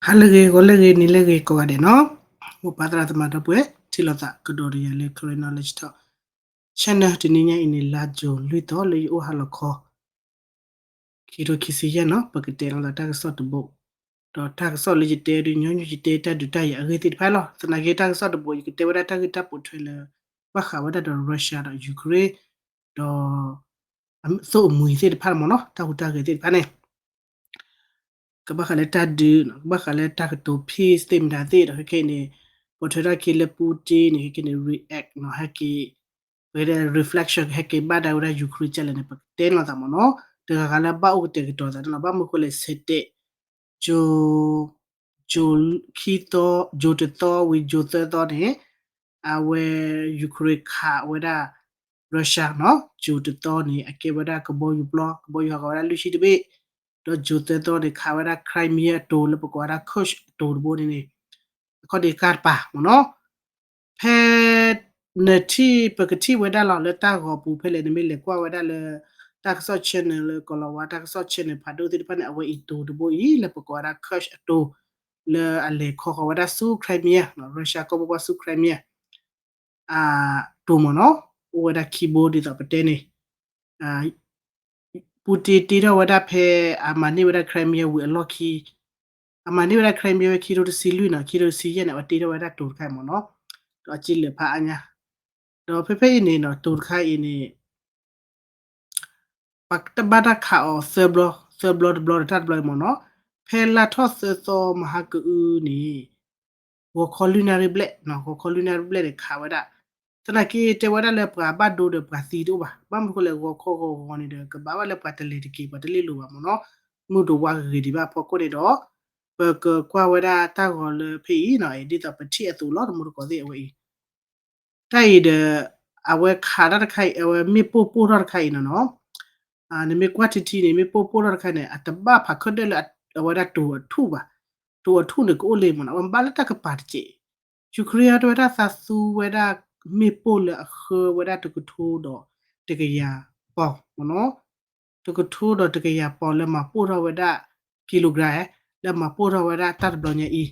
ဟါလၢအဂ့ၤ ဂီၤလၢအဂ့ၤ နံၤလၢအဂ့ၤ ကိးဂၤဒဲးနီၤ, မိၢ်ပၢ်သရၣ်သမါဒီပုၢ်ဝဲၢ် ထံၣ်လိာ်သးကဒီးဒီးယၤလၢ Karen Knowledge Talk Channel တနံၤညါအံၤန့ၣ် လါယူၤလွံၢ်သီလၢယအိၣ်ဟါလီၤခီ ခံကထိခံဆံယဲၢ်နီၤ, ပကတဲလီၤသးတၢ်ကစီၣ်တဘိ, ဒီးတၢ်ကစီၣ်လၢယတဲဒုး ညီနုၢ်ယတဲတၢ်ဒုးတၢ်ယၤအဂ့ၢ်သ့ၣ်တဖၣ်လီၤ. သနာ်က့တၢ်ကစီၣ်တဘိ ယကတဲဝဲဒၣ်တၢ်ဂ့ၢ်တၢ်ပိာ်ထွဲလၢ ဘၣ်ဃးဝဲဒၣ်ဒီး Russia ဒီး Ukraine ဒီး သိၣ်အမှံၤသ့ၣ်တဖၣ်မ့ၢ်နီၤ, တၢ်ဟူးတၢ်ဂဲၤသ့ၣ်တဖၣ်န့ၣ် ကဘၣ်ဃးလၢတၢ်ဒုး, ကဘၣ်ဃးလၢတၢ်ကတိၤ peace သ့ၣ်မတၤသ့ၣ်ဒီး ခဲကနံၣ်န့ၣ် ပိာ်ထွဲထီၣ်က့ၤလၢ Putin န့ၣ် ခဲကနံၣ်န့ၣ် react နီၤ, ဟဲက့ၤ ပကတဲ reflection ဟဲက့ၤဘၣ်ဒၣ်ဝဲဒၣ် Ukraine ကလဲၣ်န့ၣ် ပကတဲန့ၢ်လိာ်သးမ့ၢ်နီၤ, တဂၤဂၤလၢဘၣ်အိၣ်ကတဲာ်ကတီၤသးန့ၣ်လီၤ. ဘၣ်မနုၤဃိလဲၣ် စဲးတဲး ကၠိ ကၠိ ခံသီ ကၠိတသီဝံၤ ကၠိသၢသီန့ၣ် အဝဲ Ukraine ခးဝဲဒၣ် Russia နီၤ, ကၠိတသီန့ၣ် အကဲဝဲဒၣ်ကဘီယူၤပျီ, ကဘီယူၤဟးဂီၤဝဲဒၣ်လွံၢ်ဆံတဘ့ၣ်, ဒီးကၠိသၢသီန့ၣ် ခးဝဲဒၣ် Crimea အတိၤလၢပကိးဝဲဒၣ် Kursk အတိၤတဘိန့ၣ်န့ၣ် အခီၣ်ဒ့ကၢ်တပၤမ့ၢ်နီၤ, ဖဲ နထံၣ် ပကထံၣ်ဝဲဒၣ်လီၤ လၢတၢ်ဂီၤပူၤဖဲလဲၣ် နမ့ၢ်လဲၤကွၢ်ဝဲဒၣ်လၢ တၢ်ကစီၣ် channel လၢကီၢ်လီၤဝါ တၢ်ကစီၣ် channel ဖးဒိၣ်သ့ၣ်တဖၣ်န့ၣ် အဝဲအံၤတိၤတဘိအံၤ လၢပကိးဝဲဒၣ် Kursk အတိၤ လၢအလဲၤခီဃီၤဝဲဒၣ်ဆူ Crimea, Russia ကီၢ်ပူၤပှၢ်ဆူ Crimea တိၤမ့ၢ်နီၤ, အိၣ်ဝဲဒၣ်ခံဘိဒ်သိးပတဲန့ၣ် Putin တ့ထီၣ်ဝဲဒၣ်ဖဲ အမၤန့ၢ်ဝဲဒၣ် Crimea ဝံၤအလီၢ်ခံ, အမၤန့ၢ်ဝဲဒၣ် Crimea ဝဲခံကထိတဆံလွံၢ်နီၤ, ခံကထိတဆံယဲၢ်န့ၣ် အဝဲတ့ထီၣ်ဝဲဒၣ်တိၤတခါအံၤမ့ၢ်နီၤ, ဒီးအစ့လၢာ်ဖးအါညါ, ဒီးဖဲဖဲအံၤန့ၣ်နီၤ တိၤတခါအံၤန့ၣ် ပတဘၣ်တၢ်ခးအီၤသၢဘျီ, သၢဘျီတဘျီဒီးတၢ်တဘျီအံၤမ့ၢ်နီၤ, ဖဲလါထီၣ်သၢသီမဟါကအုန့ၣ် ဂီၤခီလွံၢ်နၣ်ရံၣ်ဘျဲၣ်, ဂီၤခီလွံၢ်နၣ်ရံၣ်ဘျဲၣ်န့ၣ် ခးဝဲဒၣ်, သနာ်က့တဲဝဲဒၣ်လၢပှၤဘၣ်ဒိဒီးပှၤသံတအိၣ်ဘၣ်, ဘၣ်မနုၤဃိလဲၣ် ဂီၤခီဂီၤဂီၤန့ၣ်ဒီး ကဘၣ်ဘၣ်လၢပှၤတလဲၤတက့ၤ ပှၤတလ့ၣ်လိၤဘၣ်မ့ၢ်နီၤ, မုၢ်တဝါဂ့ၤဂ့ၤဒံးဘၣ်အဖီခိၣ်န့ၣ်ဒီး ပကကွၢ်ဝဲဒၣ်တၢ်ဂီၤလၢဖဲအံၤနီၤ, ဒ်သိးပထံၣ်အသိးလီၤ တမူတကိးသ့ၣ်အဝဲအံၤ တၢ်အံၤဒီး အဝဲခးတၢ်တခါအံၤ အဝဲမ့ၣ်ပိၢ်ပိၢ်ထီၣ်တခါအံၤနီၤနီၤ, နမ့ၢ်ကွၢ်ထံထံန့ၣ် မ့ၣ်ပိၢ်ပိၢ်ထီၣ်တခါန့ၣ် အတဘၣ်ဖးခၢၣ်ဒၢၣ်လၢအဝဲဒၣ်တိၤအထူၣ်ဘၣ်, တိၤအထူၣ်န့ၣ်ကအိၣ်လၢမ့ၢ်နီၤ, အဝဲမ့ၢ်ဘၣ်လၢတၢ်ကပၤတစဲး, Ukraine တဲဝဲဒၣ်သးသူဝဲဒၣ်မ့ၣ်ပိၢ်လၢအဃၢဝဲဒၣ်တကထိဒီးတကယၤပီၢ်မ့ၢ်နီၤ, တကထိဒီးတကယၤပီၢ်လၢမၤပိၢ်ထီၣ်ဝဲဒၣ် kilogram လၢမၤပိၢ်ထီၣ်ဝဲဒၣ်တၢ်တဘျီညါအံ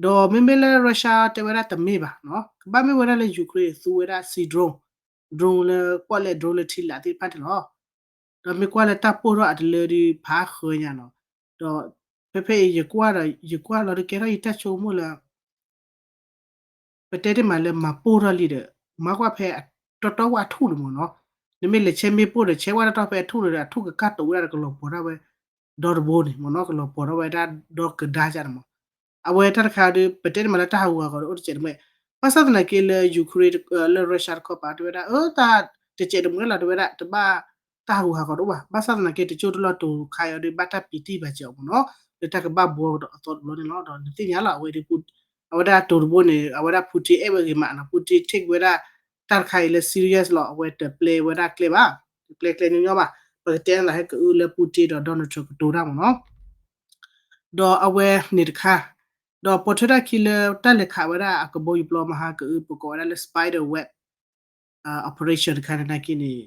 ၤ, ဒီးမ့မ့ၢ်လၢ Russia တဲဝဲဒၣ်တမ့ၢ်ဘၣ်နီၤ, ကဘၣ်မ့ၢ်ဝဲဒၣ်လၢ Ukraine သူဝဲဒၣ် sea drone, drone လၢပီၣ်လဲၣ် drone လၢထံလာ်သ့ၣ်တဖၣ်န့ၣ်လီၤ. ဒီးမ့ၢ်ကွၢ်လၢတၢ်ပိၢ်ထီၣ်အတလၢဒုးဖးဃၢညါနီၤ, ဒီးဖဲဖဲအံၤယကွၢ်ဒီး ယကွၢ်လီၤဒုးကဲထီၣ်ယတၢ်ဆိကမိၣ်လၢ ပတဲတ့ၢ်မးလၢမၤပိၢ်ထီၣ်လံဒီး မၤကွၢ်ဖဲတီတီဝဲအထူၣ်န့ၣ်မ့ၢ်နီၤ, နမ့ၢ်လဲၤဆဲမ့ၣ်ပိၢ်ဒီး ဆဲဝဲတီတီဖဲအထူၣ်န့ၣ်ဒီး အထူၣ်ကကၢ်တိာ်ဝဲဒၣ်ဒီးကလီၤပှီၤထီၣ်ဝဲ ဒီတဘိန့ၣ်မ့ၢ်နီၤ, ကလီၤပှီၤထီၣ်ဝဲဒၣ်ဒီကဒါကၢ်န့ၣ်မ့ၢ်, အဝဲတၢ်တခါဒီး ပတဲတ့ၢ်မးလၢတၢ်ဟးဂူာ်ဟးဂီၤဒီးအိၣ်တစဲးတမှဲ, ဘၣ်ဆၣ်သနာ်က့လၢ Ukraine လၢ Russia တခီပၤတဲဝဲဒၣ် အၢ တၢ်တစဲးတမှဲလီၤတဲဝဲဒၣ် တဘၣ်တၢ်ဟးဂူာ်ဟးဂီၤတအိၣ်ဘၣ်, ဘၣ်ဆၣ်သနာ်က့တကၠိတလီၢ်တိၤခါအံၤဒီး ဘၣ်တၢ်ပံးတံၢ်ဘၣ်စ့ၢ်အီၤမ့ၢ်နီၤ, လၢတၢ်ကဘၣ်ဘှီကဒီးအသီတဘျီန့ၣ်လီၤ. ဒီးနသ့ၣ်ညါလီၤ အဝဲဒၣ် အဝဲဒၣ်တိၤတဘိန့ၣ် အဝဲဒၣ် Putin အဲၣ်ဝဲဂ့ၤမးနီၤ, Putin take ဝဲဒၣ်တၢ်တခါအံၤလၢ serious လီၤ, အဝဲတပျဲဝဲဒၣ်ကျဲဘၣ်, တပျဲကျဲညီညီဘၣ်, ပကတဲနၤဟဲကအုလၢ Putin ဒီး Donald Trump ကတိၤတၢ်မ့ၢ်နီၤ. ဒီးအဝဲန့ၣ်တခါ, ဒီးပိာ်ထွဲထီၣ်ခံလၢတၢ်လဲၤခးဝဲဒၣ်အကဘီယူၤပျီမဟါကအု ပကိးဝဲဒၣ်လၢ Spider Web operation တခါန့ၣ်နာ်က့န့ၣ်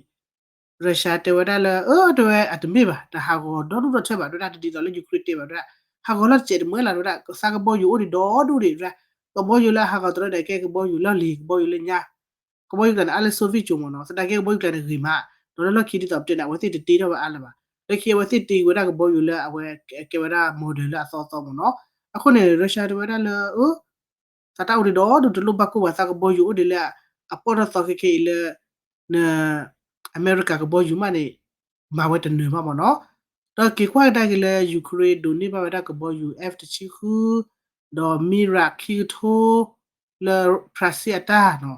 Russia တဲဝဲဒၣ်လၢ အၢ တဲဝဲအတမ့ၢ်ဘၣ်, တဟးဂီၤဒီဒူၣ်ဒီထၢဘၣ် တဲဝဲဒၣ်, တဒ်သိးလၢ Ukraine တဲဘၣ် တဲဝဲဒၣ်, ဟးဂီၤလီၤတစဲးတမှဲလၢ် တဲဝဲဒၣ်, သးကဘီယူၤအိၣ်ဒံးဒီဒူၣ်ဒံး တဲဝဲဒၣ်, ကဘီယူၤလၢအဟးဂီၤတရၢဒီးကဲကဘီယူၤလီၢ်လံၤ ကဘီယူၤလၢညါ, ကဘီယူၤကျါန့ၣ် အါလၢ Soviet ကၠိမ့ၢ်နီၤ, သနာ်က့ကဘီယူၤကျါန့ၣ်ဂ့ၤမး, ဒီးလၢလီၢ်ခံဒ်သိးပတဲန့ၣ် အဝဲသ့ၣ်တတ့ထီၣ်ဝဲအါလၢၤဘၣ်, လၢခံအဝဲသ့ၣ်တ့ဝဲဒၣ်ကဘီယူၤလၢအဝဲကဲဝဲဒၣ် model လၢအသီသီမ့ၢ်နီၤ, အဃိန့ၣ် Russia တဲဝဲဒၣ်လၢ အၢ သးတၢ်အိၣ်ဒံးဒီဒူၣ်တလိၣ်ဘၣ်ကိၢ်ဘၣ် သးကဘီယူၤအိၣ်ဒံးလၢအပီၢ်ထီၣ်သီခဲခဲအံၤလၢ န အမဲရကၤကဘီယူၤမးန့ၣ် မၤဝဲတနၢၤဘၣ်မ့ၢ်နီၤ, ဒီးက့ၤကွၢ်ကဒါက့ၤလၢ Ukraine ဒိးန့ၢ်ဘၣ်ဝဲဒၣ်ကဘီယူၤ F တဆံဃု ဒီး Mirage ခံကထိ လၢဖရၣ်စ့ၣ်အတၢ်နီၤ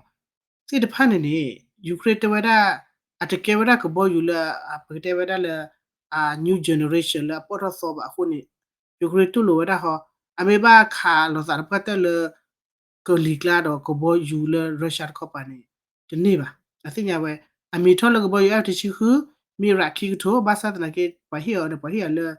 သ့ၣ်တဖၣ်န့ၣ်န့ၣ် Ukraine တဲဝဲဒၣ် အတကဲဝဲဒၣ်ကဘီယူၤလၢ ပကတဲဝဲဒၣ်လၢ new generation လၢအပီၢ်ထီၣ်သီဘၣ်အဃိန့ၣ် Ukraine တူၢ်လိာ်ဝဲဒၣ်ဟီ အမ့ၢ်ဘၣ်ခးလိာ်သးတပှၢ်တၢၢ်လၢ ကလံၤကျါဒီးကဘီယူၤလၢ Russia တခီပၤန့ၣ် တန့ၢ်ဘၣ်. အသ့ၣ်ညါဝဲ အမံၤထီၣ်လၢကဘီယူၤ F တဆံဃု Mirage ခံကထိ ဘၣ်ဆၣ်သနာ်က့ ပှၤဟ့ၣ်အီၤန့ၣ် ပှၤဟ့ၣ်အီၤလၢ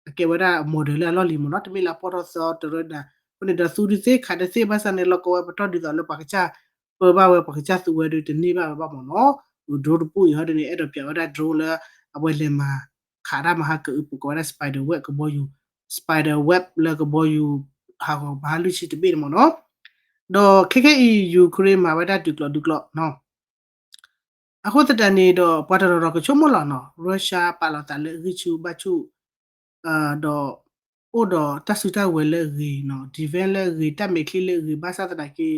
အကဲဝဲဒၣ် model လၢအလီၢ်လံၤမ့ၢ်နီၤ တမ့ၢ်လၢအပီၢ်ထီၣ်သီတရၢဒၣ် အဃိန့ၣ်ဒီးသူဒုးသ့ခးဒုးသ့ဘၣ်ဆၣ်န့ၣ် လီၢ်ကဝဲပတီၢ်ဒ်သိးလၢပှၤကစၢ် ပၢဘၣ်ဝဲပှၤကစၢ်သူဝဲဒုးတန့ၢ်ဘၣ်ဝဲဘၣ်မ့ၢ်နီၤ drone တပူၤအံၤဟီဒ်န့ၣ် အဲၣ်ဒိးပျးဝဲဒၣ် drone လၢ အဝဲလဲၤမၤခးတၢ်မဟါကအုပကိးဝဲဒၣ် Spider Web ကဘီယူၤ spider web လၢကဘီယူၤ ဟးဂီၤဘၣ်လွံၢ်ဆံတဘ့ၣ်န့ၣ်မ့ၢ်နီၤ. ဒီးခဲခဲအံၤ Ukraine မၤဝဲဒၣ်တုၤကျိးဒုးကျိးနီၤ. အဃိသတးန့ၣ်ဒီး ပှၤတနီၤနီၤကဆိကမိၣ်လီၤနီၤ, Russia ပာ်လီၤသးလၢအဂံၢ်ဆူၣ်ဘါဆူၣ် ဒီး အိၣ်ဒီးတၢ်စုတၢ်ဝဲၤလၢအဂ့ၤနီၤ, defense လၢအဂ့ၤ, တၢ်မဲာ်ချံလၢအဂ့ၤ, ဘၣ်ဆၣ်သနာ်က့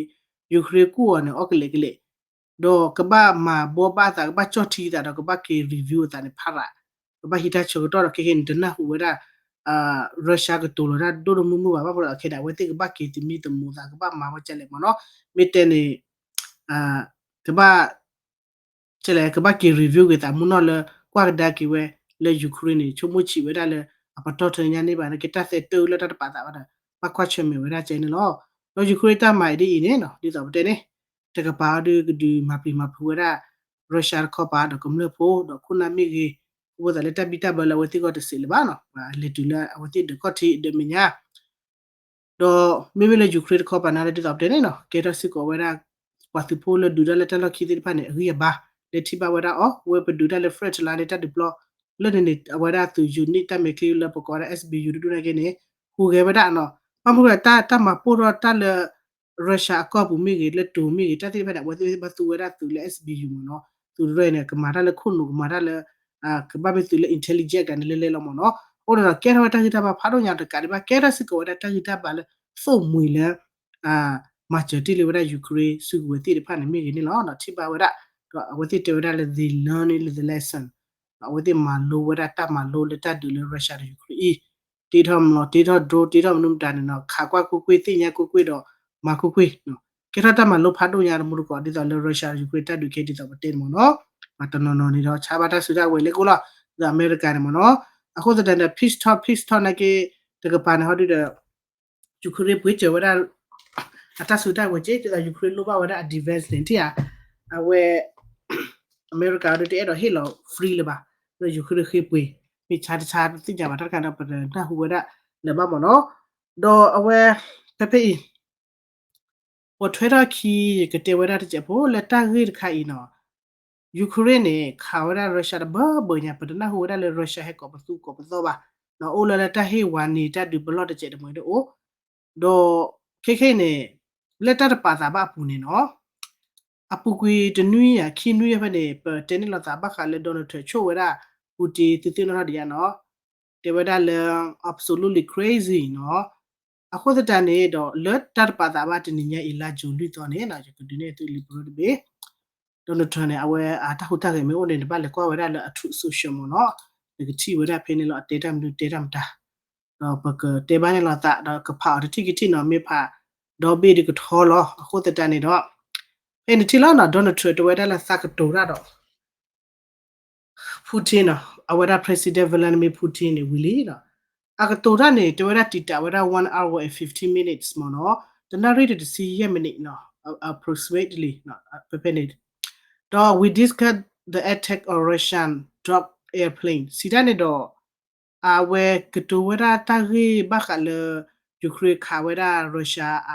Ukraine ကူၣ်အီၤန့ၣ် အီၣ်ကလဲာ်ကလဲာ်, ဒီးကဘၣ်မၤဘှီဘၣ်အသး, ကဘၣ်ကၠီၣ်ထံသးဒီး ကဘၣ်က့ၤ review အသးန့ၣ်ဖးရး, ကဘၣ်ဟံးတၢ်ဆၢကတီၢ်ဒီး ခဲခဲန့ၣ် တနၢ်ဟူဝဲဒၣ် Russia ကတိၤလီၤတၢ်ဒိၣ်ဒိၣ်မုၢ်မုၢ်ဘၣ်, ဘၣ်မနုၤအဃိန့ၣ် အဝဲသ့ၣ်ကဘၣ်က့ၤသမံသမိးသး, ကဘၣ်မၤဝဲကလဲာ်မ့ၢ်နီၤ, မ့ၢ်တဲန့ၣ် ကဘၣ် ကလဲၣ် ကဘၣ်က့ၤ review က့ၤသးမုၢ်နီၢ်လၢ ကွၢ်ကဒါက့ၤဝဲလၢ Ukraine န့ၣ် ဆိကမိၣ်ဆံးဝဲဒၣ်လၢ အပတီၢ်ထဲညါန့ၣ်ဘၣ်, နာ်က့တၢ်သဲတၢလၢတၢ်တပာ်သးဘၣ်ဒီး ဘၣ်ကွၢ်ဆၢၣ်မဲာ်ဝဲဒၣ်ကဲန့ၣ်လီၤ. ဒီး Ukraine တၢ်မၤအံၤဒ်အံၤန့ၣ်နီၤ, ဒ်သိးပတဲန့ၣ် တကပၤအီၤဒီးကဒုးမၤပျံၤမၤဖုးဝဲဒၣ် Russia တခီပၤ ဒီးကမျၢၢ်ဖိ ဒီးခိၣ်နၢ်မ့ၢ်ဂ့ၤ, အဃိသတးလၢတၢ်ဘံၣ်တၢ်ဘၢလၢအဝဲသ့ၣ်ဂီၢ်တစဲးလၢၤဘၣ်နီၤ, လဲၤတုၤလၢအဝဲသ့ၣ်ဒၢးခီၣ်ထံးဒၢးမဲာ်ညါ ဒီးမ့မ့ၢ်လၢ Ukraine တခီပၤန့ၣ် ဒ်သိးပတဲန့ၣ်နီၤ, ကဲထီၣ်စ့ၢ်ကီးဝဲဒၣ် ပှၤသုးဖိလၢဒုးတၢ်လၢတၢ်လီၢ်ခံသ့ၣ်တဖၣ်န့ၣ် အဂံၢ်အဘါ, လဲၤထံၣ်ဘၣ်ဝဲဒၣ်အီၤ, ဝဲပဒုးတၢ်လၢ front line န့ၣ် တၢ်ဒုးပျီ လၢန့ၣ်န့ၣ် အဝဲဒၣ်သုး unit တၢ်မဲာ်ချံလၢပကိးဝဲဒၣ် S B U တဒူၣ်န့ၣ်က့န့ၣ် ဟူးဂဲၤဝဲဒၣ်နီၤ, ဘၣ်မနုၤဃိလဲၣ် တၢ်မၤပိၢ်ထီၣ်တၢ်လၢ Russia အကီၢ်ပူၤမ့ၢ်ဂ့ၤ လၢတိၤမ့ၢ်ဂ့ၤ တၢ်သ့ၣ်တဖၣ်န့ၣ် အဝဲသ့ၣ်ဘၣ်သူဝဲဒၣ်သုးလၢ S B U မ့ၢ်နီၤ, သုးတရၢန့ၣ် ကမၤတၢ်လၢခိၣ်နူာ် ကမၤတၢ်လၢ ကဘၣ်မ့ၢ်သုးလၢ intelligence ကန့ၣ်လၢလဲလီၤမ့ၢ်နီၤ, အဃိန့ၣ်ဒီး ကဲထီၣ်ဝဲတၢ်ဂံၢ်တၢ်ဘါဖးဒိၣ်ညါတကးဒံးဘၣ် ကဲထီၣ်စ့ၢ်ကီးဝဲဒၣ်တၢ်ဂံၢ်တၢ်ဘါလၢ သိၣ်မှံၤလၢ မၤစၢၤတ့ၢ်လံဝဲဒၣ် Ukraine စုကဝဲၤသ့ၣ်တဖၣ်န့ၣ်မ့ၢ်ဂ့ၤန့ၣ်လီၤ, ဒီးထံၣ်ဘၣ်ဝဲဒၣ် ဒီးအဝဲသ့ၣ်တဲဝဲဒၣ်လၢ they learn the lesson, အဝဲသ့ၣ်မၤလိဝဲဒၣ်တၢ်မၤလိလၢတၢ်ဒုးလၢ Russia ဒီး Ukraine အံၤ, တ့ထီၣ်မလီၤ တ့ထီၣ် drone တ့ထီၣ်မနုၤမတၤန့ၣ်နီၤ, ခးကွၢ်ကွ့ၢ်ကွ့ၢ် သ့ၣ်ညါကွ့ၢ်ကွ့ၢ်ဒီး မၤကွ့ၢ်ကွ့ၢ်, ကဲထီၣ်တၢ်မၤလိဖးဒိၣ်ညါတမူတကိး ဒ်သိးလၢ Russia Ukraine တၢ်ဒုးခဲဒ်သိးပတဲန့ၣ်မ့ၢ်နီၤ, ပှၤတနီၤနီၤန့ၣ်ဒီး ဆါဘၣ်တၢ်စုတၢ်ဝဲၤလၢကိၣ်လီၤ, ဒီးအမဲရကၤန့ၣ်မ့ၢ်နီၤ, အဃိသတးဒီး peace talk peace talk နာ်က့ တကပၤန့ၣ်ဟီဒုဒီး Ukraine ပှ့ၤစၢၤဝဲဒၣ် အတၢ်စုတၢ်ဝဲၤက့ ဒ်သိး Ukraine လိၣ်ဘၣ်ဝဲဒၣ်အ defense န့ၣ် ထံၣ်ဧါ, အဝဲ အမဲရကၤဒီးတအဲၣ်ဒိးဟ့ၣ်လီၤ free လၢၤဘၣ်, ဒီး Ukraine ဃ့ပှ့ၤ မ့ၢ်ဆါတဆါတသ့ၣ်ညါဘၣ် တၢ်တခါဒီးပနၢ်ဟူဝဲဒၣ်လၢၤဘၣ်မ့ၢ်နီၤ, ဒီးအဝဲ ဖဲဖဲအံၤ ပိာ်ထွဲထီၣ်ခံ ယကတဲဝဲဒၣ်တစဲးဖိလၢတၢ်ဂ့ၢ်တခါအံၤနီၤ, Ukraine န့ၣ် ခးဝဲဒၣ် Russia တဘၢဘၢညါ, ပတနၢ်ဟူဝဲဒၣ်လၢ Russia ဟဲကိးပသူကိးပသီဘၣ်, အိၣ်လၢလၢတၢ်ဟ့ၣ်ဝါန့ၢ်တၢ်ဒုးပလီၢ်တစဲးတမှဲၤဒၣ်အိၣ်, ဒီးခဲခဲအံၤန့ၣ် လၢတၢ်တပာ်သးဘၣ်အပူၤန့ၣ်နီၤ အပူၤကွံာ်တနွံဧါ ခံနွံဧါဖဲန့ၣ် ပတဲန့ၢ်လိာ်သးဘၣ်ဃးလၢ Donald Trump ဆိၣ်ဝဲဒၣ် Putin သုသ့ၣ်နီၣ်ထီၣ်ဒံးဧါနီၤ, တဲဝဲဒၣ်လၢ absolutely crazy နီၤ, အဃိသတးန့ၣ်ဒီး လၢတၢ်တပာ်သးဘၣ်တနံၤညါအံၤ လါယူၤလွံၢ်သီန့ၣ် ယကဒုးနဲၣ်သုလံာ်ပရၢတဘ့ၣ် Donald Trump န့ၣ် အဝဲအတၢ်ဟူးတၢ်ဂဲၤမ့ၢ်အိၣ်န့ၣ် နဘၣ်လဲၤကွၢ်ဝဲဒၣ်လၢအ Truth Social မ့ၢ်နီၤ, နကထံၣ်ဝဲဒၣ်ဖဲန့ၣ်လီၤ အတဲတၢ်မနုၤတဲတၢ်မတၤ ဒီးပကတဲဘၣ်န့ၣ်လီၤသး ဒီးကဖးအီၤတထံၣ်ခံထံၣ်နီၤ မ့ၢ်ဖးဒီဘ့ၣ်ဒီးကထီလီၤ. အဃိသတးန့ၣ်ဒီး ဖဲန့ၣ်ထံၣ်လီၤနီၤ Donald Trump တဲဝဲဒၣ်လၢသးကတိၤတၢ်ဒီး Putin နီၤ, အဝဲဒၣ် President Vladimir Putin န့ၣ် ဝံၤလံနီၤ, အကတိၤတၢ်န့ၣ် တဲဝဲဒၣ်တံာ်တာ်ဝဲဒၣ် one hour and fifteen minutes မ့ၢ်နီၤ, တနၣ်ရံၣ်ဒီးတဆံယဲၢ်မံးနံးနီၤ approximately ဖဲဖဲန့ၣ်, ဒီး we discuss the attack on Russian drone airplane စံးတၢ်န့ၣ်ဒီး အဝဲကတိၤဝဲဒၣ်တၢ်ဂ့ၢ်ဘၣ်ဃးလၢ Ukraine ခးဝဲဒၣ် Russia အ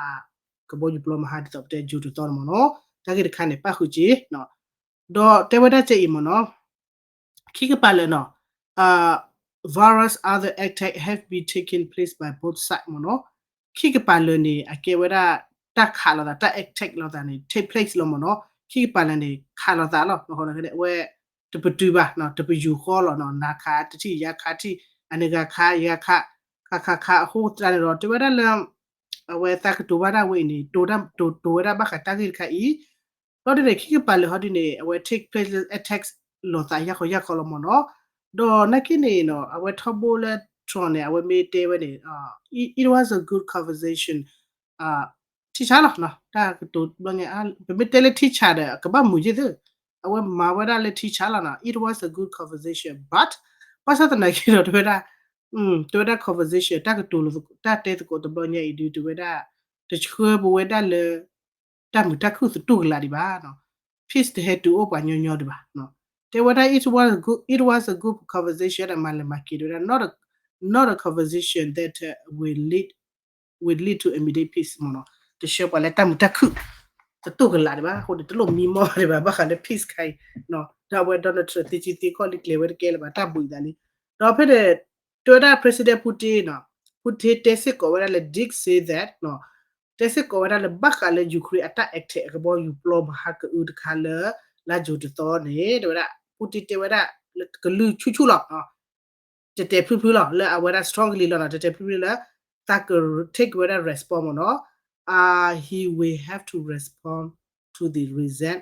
ကဘီယူၤပျီမဟါဒ်သိးပတဲ drone တသီန့ၣ်မ့ၢ်နီၤ, တၢ်ဂ့ၢ်တခါန့ၣ် ပၣ်ဃုာ်က့ၤ ဒီးတဲဝဲဒၣ်ကဲအံၤမ့ၢ်နီၤ, Key ကပၤလၢာ်နီၤ, various other attack have been taking place by both side မ့ၢ်နီၤ, Key ကပၤလၢာ်န့ၣ် အကဲဝဲဒၣ် တၢ်ခးလိာ်သး တၢ် attack လိာ်သးန့ၣ် take place လီၤမ့ၢ်နီၤ, Key ကပၤလၢာ်န့ၣ် ခးလိာ်သးလီၤ, အဝဲ တပတုာ်ဘၣ် တပယူာ်ဃီလီၤ, နၤခးတထံၣ် ယၤခးတထံၣ် အန့ၣ်ဂၤခး ယၤခး ခးခးခး အဃိသတးန့ၣ်ဒီး တဲဝဲဒၣ်လၢ အဝဲသးကတိၤဘၣ်ဒၣ်ဝဲအံၤန့ၣ် တိၤဝဲဒၣ်ဘၣ်ဃးတၢ်ဂ့ၢ်တခါအံၤ, ဒီးဒ်န့ၣ် Key ကပၤလၢာ်ဟီဒ်န့ၣ် အဝဲ take place လၢ attack လိာ်သးယၢ်ခီယၢ်ခီလီၤမ့ၢ်နီၤ, ဒီးနာ်က့န့ၣ်နီၤ အဝဲထီဘိလၢ Trump န့ၣ် အဝဲမ့ၢ်တဲဝဲန့ၣ် it was a good conversation ထံၣ်ဆါလီၤ, တၢ်ကတိၤဘျီညါ ပမ့ၢ်တဲလၢထံၣ်ဆါဒီး ကဘၣ်မုာ်ယ့ၢ်သု, အဝဲမၤဝဲဒၣ်လၢထံၣ်ဆါလီၤနီၤ, it was a good conversation but ဘၣ်ဆၣ်သနာ်က့ဒီး တဲဝဲဒၣ် တဲဝဲဒၣ် conversation တၢ်ကတိၤ တၢ်တဲသကိးတဘျီညါအံၤဒုး တဲဝဲဒၣ် တဆှၢပဝဲဒၣ်လၢ တၢ်မုာ်တၢ်ခုၣ်သတူၢ်ကလာ်ဒံးဘၣ်, peace တဟဲတုၤအိၣ်ပှၤညီညီဒံးဘၣ်, တဲဝဲဒၣ် it was a good, it was a good conversation ဒီးမၤလဲၤမၤက့ၤ တဲဝဲဒၣ် not a, not a conversation that will lead, will lead to immediate peace မ့ၢ်နီၤ, တဆှၢပှၤလၢတၢ်မုာ်တၢ်ခုၣ်သတူၢ်ကလာ်ဒံးဘၣ်, အဃိန့ၣ် တလိၣ်မံမီၢ်ဒံးဘၣ် ဘၣ်ဃးလၢ peace ခါအံၤ, ဒီးအဝဲ Donald Trump သ့ကံသ့ခီၣ်လံကျဲၤဝဲတကဲလၢၤဘၣ် တၢ်ဘှံးသးလံ, ဒီးဖဲန့ၣ် တဲဝဲဒၣ် President Putin နီၤ Putin တဲစ့ၢ်ကီးဝဲဒၣ်လၢ did say that နီၤ, တဲစ့ၢ်ကီးဝဲဒၣ်လၢဘၣ်ဃးလၢ Ukraine အတၢ် attack အကဘီယူၤပျီမဟါကအုတခါလၢ လါယူၤတသီန့ၣ် တဲဝဲဒၣ် Putin တဲဝဲဒၣ် ကလုၢ်ဆူၣ်ဆူၣ်လီၤ တဲာ်တဲာ်ဖျုးဖျုးလီၤ လၢအဝဲဒၣ် strongly လီၤနီၤ, တဲာ်တဲာ်ဖျုးဖျုးလၢ သးက take ဝဲဒၣ် response မ့ၢ်နီၤ, အ he will have to respond to the recent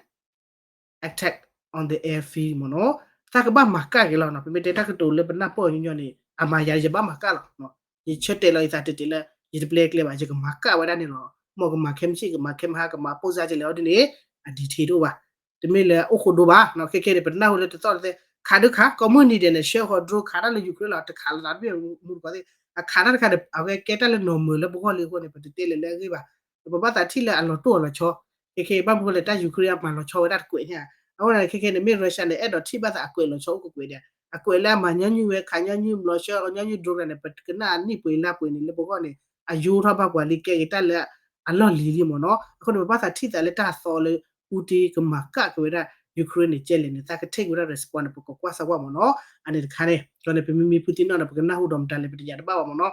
attack on the airfield မ့ၢ်နီၤ, သးကဘၣ်မၤကၣ်က့ၤလီၤနီၤ, ပမ့ၢ်တဲတၢ်ကတိၤလၢပနၢ်ပၢၢ်ညီညီန့ၣ် အမၤယၤယဘၣ်မၤကၣ်လီၤ, ယဆၢတဲာ်လီၤယသးတဲာ်တဲာ်လၢ ယတပျဲကျဲဘၣ် ယကမၤကၣ်ဝဲဒၣ်န့ၣ်လီၤ, မ်ကမၤခဲမုၢ်ဆ့ၣ် ကမၤခဲမုၢ်ဟါ ကမၤပိၢ်စၢ်ကလဲာ်အီၤဒ်န့ၣ် အ detail တအိၣ်ဘၣ်, တမ့ၢ်လၢအိၣ်ဃိဒိဘၣ်နီၤ, ခဲခဲန့ၣ် ပနၢ်ဟူလၢတသီၣ်တသဲ ခးဒုးခး ကိးမုၢ်နံၤဒဲးန့ၣ် ဆှၢဃီၤ drone ခးတၢ်လၢ Ukraine လီၤ, တခးလီၤသးတဘ့ၣ်မူတကိးသ့ၣ် အခးတၢ်တခါန့ၣ် အဝဲကဲတၢ်လၢနီၢ်မုာ်လၢပဂီၢ်လံအဃိန့ၣ် ပတတဲလဲၤလၢအဂ့ၢ်ဘၣ်, ပဘၣ်သးထံၣ်လၢအလီၤတိၢ်အလီၤဆီ, ခဲခဲဘၣ်မနုၤဃိလဲၣ် တၢ် Ukraine အမၤလီၤဆီဝဲဒၣ်တကွဲးန့ၣ်ဧါ, အဃိန့ၣ် ခဲခဲန့ၣ် မ့ၢ် Russia န့ၣ် အဲၣ်ဒိးထံၣ်ဘၣ်သးအကွဲးလီၤဆီအိၣ်ကကွဲးဒဲး, အကွဲးလၢအမၤညီနုၢ်ဝဲ ခးညီနုၢ် ဘျီဆှၢဃီၤညီနုၢ် drone န့ၣ် ပကနၣ်နံၣ်ပှ့ၤလါပှ့ၤန့ၣ် လၢပဂီၢ်န့ၣ် အယိထီၣ်ဘၣ်ပှၤလံ ကဲက့ၤတၢ်လၢအလီၢ်လံၤလံမ့ၢ်နီၤ, အဃိန့ၣ် ပဘၣ်သးထံၣ်သးလၢတၢ်သီလၢ Putin ကမၤကၣ်က့ၤဝဲဒၣ် Ukraine န့ၣ် ကဲလဲၣ်န့ၣ် သးက take ဝဲဒၣ် response န့ၣ် ပကကွၢ်စၢၤကွၢ်မ့ၢ်နီၤ, အန့ၣ်တခါန့ၣ် ဒီးန့ၣ် ပမ့မ့ၢ် Putin နီၢ်န့ၣ် ပကနၢ်ဟူဒီးမတၤလဲၣ် ပတယာ်တဘၣ်ဘၣ်မ့ၢ်နီၤ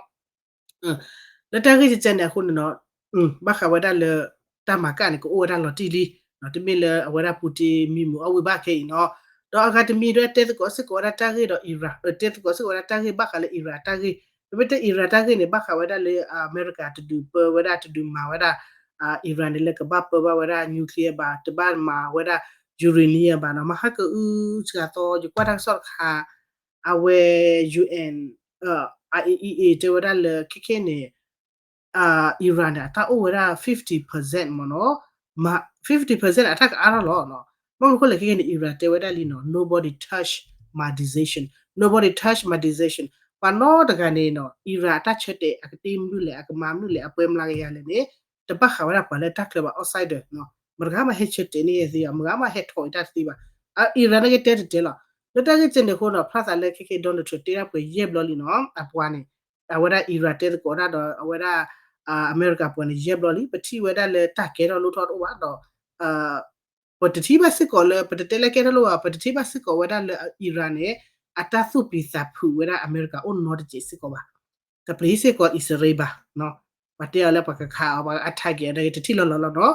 လၢတၢ်ဂ့ၢ်ကဲကဲန့ၣ်အဃိန့ၣ်နီၤ, ဘၣ်ဃးဝဲဒၣ်လၢ တၢ်မၤကၣ်န့ၣ် ကအိၣ်ဝဲဒၣ်လီၤတံၢ်လံ, တမ့ၢ်လၢအဝဲဒၣ် Putin မံမုာ်အီၣ်ဝံၣ်ဘၣ်ခဲအံၤနီၤ, ဒီးအဂၤတမံၤဒီးတဲသကိးစ့ၢ်ကီးဝဲဒၣ်တၢ်ဂ့ၢ်ဒီး Iran တဲသကိးစ့ၢ်ကီးဝဲဒၣ်တၢ်ဂ့ၢ်ဘၣ်ဃးလၢ Iran တၢ်ဂ့ၢ်, ပမ့ၢ်တဲ Iran တၢ်ဂ့ၢ်န့ၣ် ဘၣ်ဃးဝဲဒၣ်လၢအမဲရကၤတဒုးပၢဝဲဒၣ်တဒုးမၤဝဲဒၣ် Iran န့ၣ်လၢကဘၣ်ပၢဘၣ်ဝဲဒၣ် nuclear ဘၣ်, တဘၣ်မၤဝဲဒၣ် uranium ဘၣ်နီၤ, မဟါကအုစှၤသီ ယကွၢ်တၢ်ကစီၣ်တခါ အဝဲ UN IAEA တဲဝဲဒၣ်လၢခဲခဲန့ၣ် Iran န့ၣ် အတၢ်အိၣ်ဝဲဒၣ် fifty percent မ့ၢ်နီၤ, fifty percent န့ၣ် အတၢ်ကအါထီၣ်လီၤနီၤ, ဘၣ်မနုၤအဃိလဲၣ်ခဲခဲန့ၣ် Iran တဲဝဲဒၣ်လံနီၤ nobody touch my decision, nobody touch my decision, ပှၤနီတဂၤန့ၣ်နီၤ Iran အတၢ်ဆၢတဲာ် အကတ့မနုၤလဲၣ် အကမၤမနုၤလဲၣ် အပှဲၤမလၤကယၤလဲၣ်န့ၣ် တဘၣ်ဃးဝဲဒၣ်ပှၤလၢတၢ်ချၢဘၣ် outsider နီၤ, မတဂၤမးဟဲဆၢတဲာ်န့ၢ်ယၤသ့ဘၣ်, မတဂၤမးဟဲထီၣ်ယတၢ်တသ့ဘၣ်, Iran န့ၣ်ကတဲတတဲလီၤ, လၢတၢ်ဂ့ၢ်ကဲန့ၣ်အဃိနီၤ ဖျါသးလၢခဲခဲ Donald Trump တဲဒၣ်ပှဲၤယဲၢ်ဘျီလံနီၤ, အပှၤန့ၣ် အဝဲဒၣ် Iran တဲသကိးတၢ်ဒီး အဝဲဒၣ် အမဲရကၤပှၤန့ၣ် ယဲၢ်ဘျီလံ, ပထံၣ်ဝဲဒၣ်လၢတၢ်ကဲထီၣ်လိၣ်ထီၣ်တအိၣ်ဘၣ်ဒီး ပတထံၣ်ဘၣ်စ့ၢ်ကီးလၢ ပတတဲလၢကဲထီၣ်လိၣ်ဘၣ်, ပတထံၣ်ဘၣ်စ့ၢ်ကီးဝဲဒၣ်လၢ Iran န့ၣ် အတၢ်သူၣ်ပျံၤသးဖုးဝဲဒၣ်အမဲရကၤအိၣ်နီတစဲးစ့ၢ်ကီးဘၣ်, တပျံၤစ့ၢ်ကီးအံၣ်စရ့လးဘၣ်, ပှၤတဲအီၤလၢပှၤကခးအီၤ ပှၤအ target အီၤ တထံၣ်လီၤလီၤလီၤနီၤ,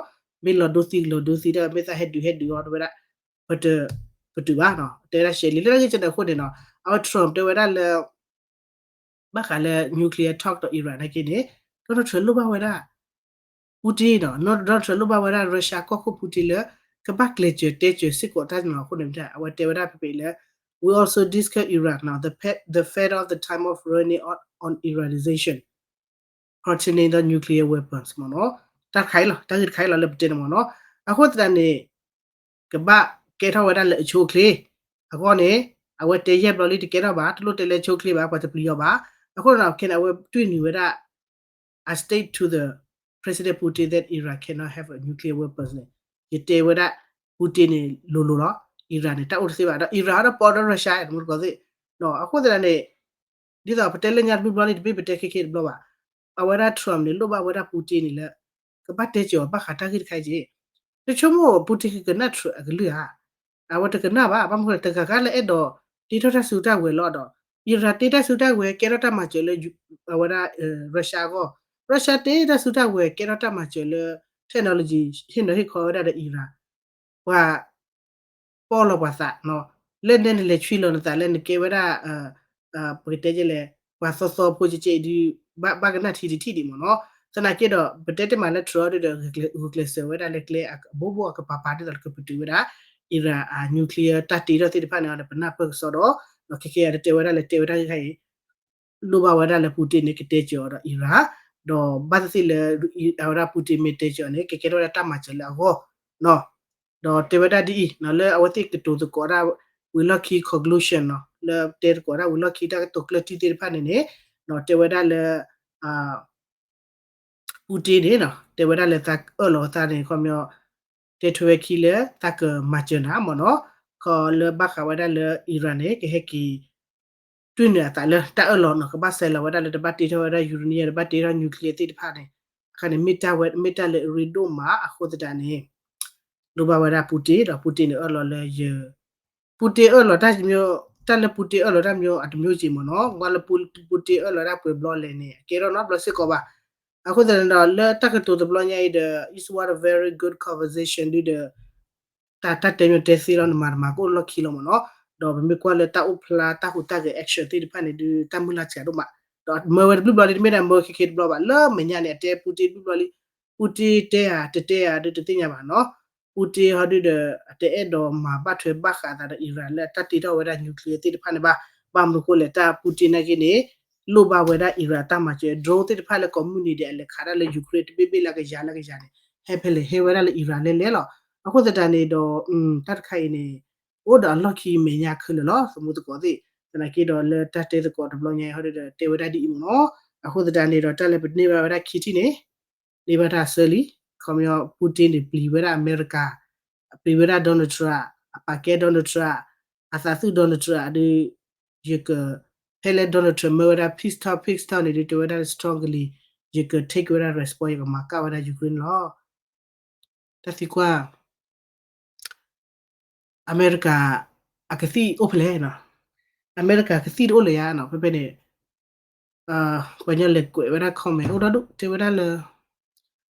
မ့ၢ်လီၤဒိသံကလီၤဒိသံဒီး မ့ၢ်သးဟဲဒုးဟဲဒုးအီၤတဝဲဒၣ် ပတ ပတုာ်ဘၣ်နီၤ, တဲဝဲဒၣ်ရှဲလံ လၢတၢ်ဂ့ၢ်ကဲန့ၣ်အဃိန့ၣ်နီၤ, အဝဲ Trump တဲဝဲဒၣ်လၢ ဘၣ်ဃးလၢ nuclear talk ဒီး Iran နာ်က့န့ၣ် Donald Trump လိၣ်ဘၣ်ဝဲဒၣ် Putin နီၤ, Donald Trump လိၣ်ဘၣ်ဝဲဒၣ် Russia ကီၢ်ခိၣ် Putin လၢ ကဘၣ်ကျဲးစၢးတဲစၢၤစ့ၢ်ကီးတၢ်န့ၣ်လီၤ. အဃိန့ၣ် အဝဲတဲဝဲဒၣ်ဖဲဖဲလၢ we also discuss Iran နီၤ, the pa- the fate of the time of running on on Iranization, containing the nuclear weapons မ့ၢ်နီၤ, တၢ်တခါအံၤလီၤ, တၢ်ဂ့ၢ်တခါအံၤလီၤလၢပတဲန့ၣ်မ့ၢ်နီၤ. အဃိသတးန့ၣ် ကဘၣ်ကဲထီၣ်ဝဲဒၣ်လၢအဆိအချ့ အဂီၢ်န့ၣ် အဝဲတဲယဲၢ်ဘျီလံ တကဲထီၣ်ဘၣ်, တလိၣ်တဲလၢအဆိအချ့ဘၣ်, ပှၤတပျံၤအီၤဘၣ်. အဃိန့ၣ် ခဲန့ၣ် အဝဲတွံၢ်နုာ်ဝဲဒၣ် I state to the President Putin that Iran cannot have a nuclear weapons န့ၣ် ယတဲဝဲဒၣ် Putin န့ၣ် လိၤလိၤလီၤ. Iran န့ၣ် တၢ်အိၣ်တသ့ဘၣ်ဒီး Iran ဒီးပိာ်ဒီး Russia တမူတကိးသ့ၣ်. အဃိသတးန့ၣ် ဒ်သိးပတဲလၢညါတဘျုးဘျီလံ တမ့ၢ်ပတဲခဲခဲတဘျီဘၣ်. အဝဲဒၣ် Trump န့ၣ် လိၣ်ဘၣ်ဝဲဒၣ် Putin န့ၣ်လၢ ကဘၣ်တဲစၢၤအီၤဘၣ်ဃးတၢ်ဂ့ၢ်တခါအံၤက့ၤ. တဆိကမိၣ် Putin ကကနၣ် Trump အကလုၢ်ဧါ. အဝဲတကနၣ်ဘၣ်, ဘၣ်မနုၤဃိလဲၣ် တဂၤဂၤလၢအဲၣ်ဒိးတ့ထီၣ်တၢ်စုတၢ်ဝဲၤလီၤဒီး Iran တ့တၢ်စုတၢ်ဝဲၤ ကဲထီၣ်တၢ်မၤစၢၤလၢ အဝဲဒၣ် Russia အဂီၢ်, Russia တ့တၢ်စုတၢ်ဝဲၤ ကဲထီၣ်တၢ်မၤစၢၤလၢ technology ဟ့ၣ်နီၤဟ့ၣ်ခီဝဲဒၣ်ဒီး Iran ပှၤ ပီၣ်လီၤပှၤသးနီၤ, လၢနဲနလဲၤဆွံလီၤနသးလၢနကဲဝဲဒၣ် ပကတဲလဲၣ် ပှၤသီသီဖိကဲကဲအံၤဒုး ဘၣ်ကနၣ်ထံတထံၣ်ဒံးမ့ၢ်နီၤ. သနာ်က့ဒီး ပတဲတ့ၢ်မးလၢ Trump ဒီး ဂုာ်ကျဲးစၢးဝဲဒၣ်လၢကျဲအဘိဘိအကပၤပၤဒ်သိးလၢကပတုာ်ဝဲဒၣ် Iran အ nuclear တၢ်တ့ထီၣ်သ့ၣ်တဖၣ်န့ၣ် ပနၢ်ပၢၢ်ကစီဒီး ခဲကဲအံၤတဲဝဲဒၣ်လၢတဲဝဲဒၣ်ဂ့ၢ်ခါအံၤ လိၣ်ဘၣ်ဝဲဒၣ်လၢ Putin န့ၣ် ကတဲစၢၤအီၤဒီး Iran ဒီးဘၣ်သ့ၣ်သ့ၣ်လၢ အဝဲဒၣ် Putin မ့ၢ်တဲစၢၤအီၤန့ၣ် ကကဲထီၣ်ဝဲဒၣ်တၢ်မၤစၢၤလၢအဂီၢ်နီၤ. ဒီးတဲဝဲဒၣ်ဒ်အံၤ လၢအဝဲသ့ၣ်ကတိၤသကိးဒၣ် ဝံၤလီၢ်ခံ conclusion နီၤ လၢတဲသကိးဒၣ်ဝံၤလီၢ်ခံတၢ်ကတိၤကျၢၢ်တံၢ်သ့ၣ်တဖၣ်န့ၣ်န့ၣ် တဲဝဲဒၣ်လၢ Putin န့ၣ် တဲဝဲဒၣ်လၢသးအၢၣ်လီၤသးန့ၣ် ခီပညီ တဲထွဲဝဲခံလၢသးကမၤစၢၤနၤမ့ၢ်နီၤ, ခီလၢဘၣ်ဃးဝဲဒၣ်လၢ Iran န့ၣ် ကဟဲက့ၤ တွံၢ်နုာ်အသးလၢတၢ်အၢၣ်လီၤနီၤ, ကဘၣ်ဆဲးလီၤဝဲဒၣ်လၢတဘၣ်တ့ထီၣ်ဝဲဒၣ် uranium တဘၣ်တ့ထီၣ် nuclear သ့ၣ်တဖၣ်န့ၣ်, အခါန့ၣ် မ့ၢ်တၢ်ဝဲ မ့ၢ်တၢ်လၢအရ့ဒိၣ်မးအဃိသတးန့ၣ် လိၣ်ဘၣ်ဝဲဒၣ် Putin ဒီး Putin န့ၣ်အၢၣ်လီၤလၢယ Putin အၢၣ်လီၤတၢ်မ့ၢ် တၢ်လၢပူတ့အၢၣ်လီၤတၢ်မ့ၢ်အတမ့ၢ်က့မ့ၢ်နီၤ, ကွၢ်လၢပူတ့အၢၣ်လီၤတၢ်ပှဲၤဘျီလဲၣ်န့ၣ် အကဲထီၣ်နီတဘျီစ့ၢ်ကီးဘၣ်. အဃိသတးန့ၣ်ဒီး လၢတၢ်ကတိၤတဘျီညါအံၤဒီး it's what a very good conversation ဒ်ဒီး တၢ်တၢ်တဲမ့ၢ်တဲသ့လီၤ နမၤတမၤကအိၣ်လီၢ်ခံလီၤမ့ၢ်နီၤ. ဒီးပမ့ၢ်ကွၢ်လၢတၢ်အိၣ်ဖျါတၢ်ဟူးတၢ်ဂဲၤ action သ့ၣ်တဖၣ်န့ၣ်ဒုး တၢ်မုၢ်လၢ်စှၤဒိၣ်မး, ဒီးမၢဝဲတဘျုးဘျီလံ တမ့ၢ်ဒၣ်မၢခဲခဲတဘျီဘၣ်, လၢမဲာ်ညါန့ၣ် အတဲပူတ့တဘျုးဘျီလံ, ပူတ့တဲဧါ တတဲဧါဒုးတသ့ၣ်ညါဘၣ်နီၤ. ပူတ့ဟီဒုးဒီး အတအဲၣ်ဒိးမၤဘၣ်ထွဲဘၣ်ဃးအသးဒီး Iran လၢတၢ်တ့ထီၣ်ဝဲဒၣ် nuclear သ့ၣ်တဖၣ်န့ၣ်ဘၣ်. ဘၣ်မနုၤဃိလဲၣ် တၢ်ပူတ့နာ်က့န့ၣ် လိၣ်ဘၣ်ဝဲဒၣ် Iran တၢ်မၤစၢၤ drone သ့ၣ်တဖၣ်လၢကိးမုၢ်နံၤဒဲး အလဲၤခးဒၣ်လၢ Ukraine တဘ့ၣ်ဘ့ၣ်လၢကယၤလၢကယၤန့ၣ် ဟဲဖဲလဲၣ် ဟဲဝဲဒၣ်လၢ Iran လဲၤလဲၤလီၤ. အဃိသတးန့ၣ်ဒီး တၢ်တခါအံၤန့ၣ် အိၣ်ဒီးအလီၢ်ခံမဲာ်ညါခဲလၢာ်လီၤ သမူသကိးသ့ၣ်. သနာ်က့ဒီးလၢတၢ်တဲသကိးတဘျီညါအံၤဟီဒုးဒီး တဲဝဲဒၣ်ဒ်အံၤမ့ၢ်နီၤ. အဃိသတးန့ၣ်ဒီး တၢ်လၢပန့ၢ်ဘၣ်ဝဲဒၣ်ခံထံၣ်န့ၣ် န့ၢ်ဘၣ်တၢ်အဆၢလံ. ခီပညီ Putin န့ၣ် ပျံၤဝဲဒၣ်အမဲရကၤ, ပျံၤဝဲဒၣ် Donald Trump, အပာ်ကဲ Donald Trump, အသးသူၣ် Donald Trump ဒုး ယက ဖဲလၢ Donald Trump မၢဝဲဒၣ် peace talk, peace talk န့ၣ်ဒုး တဲဝဲဒၣ် strongly ယက take ဝဲဒၣ် response ယကမၤကၣ်ဝဲဒၣ် Ukraine န့ၣ်လီၤ. တၢ်သံကွၢ် အမဲရကၤ အကသံၣ်အိၣ်ဖဲလဲၣ်နီၤ, အမဲရကၤကသံၣ်တအိၣ်လၢၤယါနီၤ, ဖဲဖဲန့ၣ် ပှၤညီလဲၤကွဲးဝဲဒၣ် comment အိၣ်ဒီဒူၣ် တဲဝဲဒၣ်လၢ